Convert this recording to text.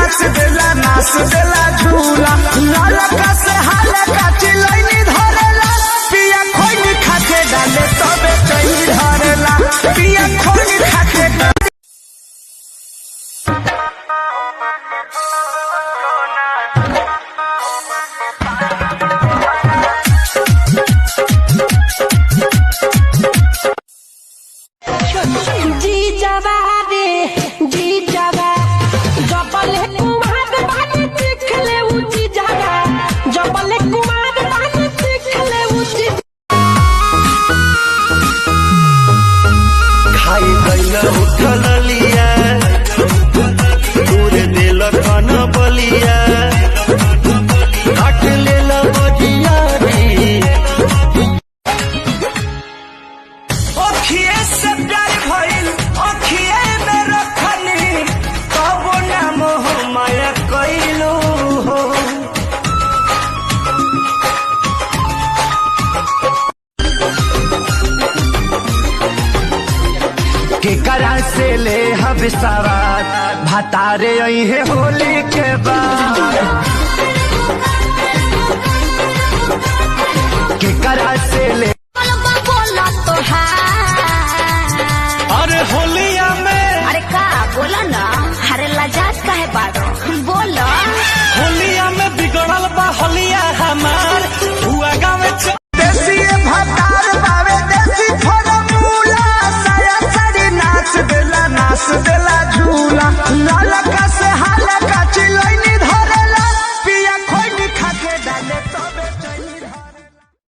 नाच देला, नाच देला झूला। ललका से हलका चिलैनी धरेला, पिया खोइनी खाके डाले तबे चैनी धरेला, पिया खोइनी खाके। जी जवाबे जी जवा जबले कुमार बानी देख ले ऊंची जगह, जबले कुमार बानी देख ले ऊंची। खाई गइल उठल लिया, दूर देल कन बलिया, काट लेल बजिया रे। ओखिए से प्यार भइल, ओखिए में रखनी, कबो ना मोह माया कइलू हो। केकरा से ले हब सवार, भतारे अइहे होली के बाद। केकरा से ले बोला तो अरे होलिया में अरे का बोला ना, अरे लजात काहे बाड़ो, बोला।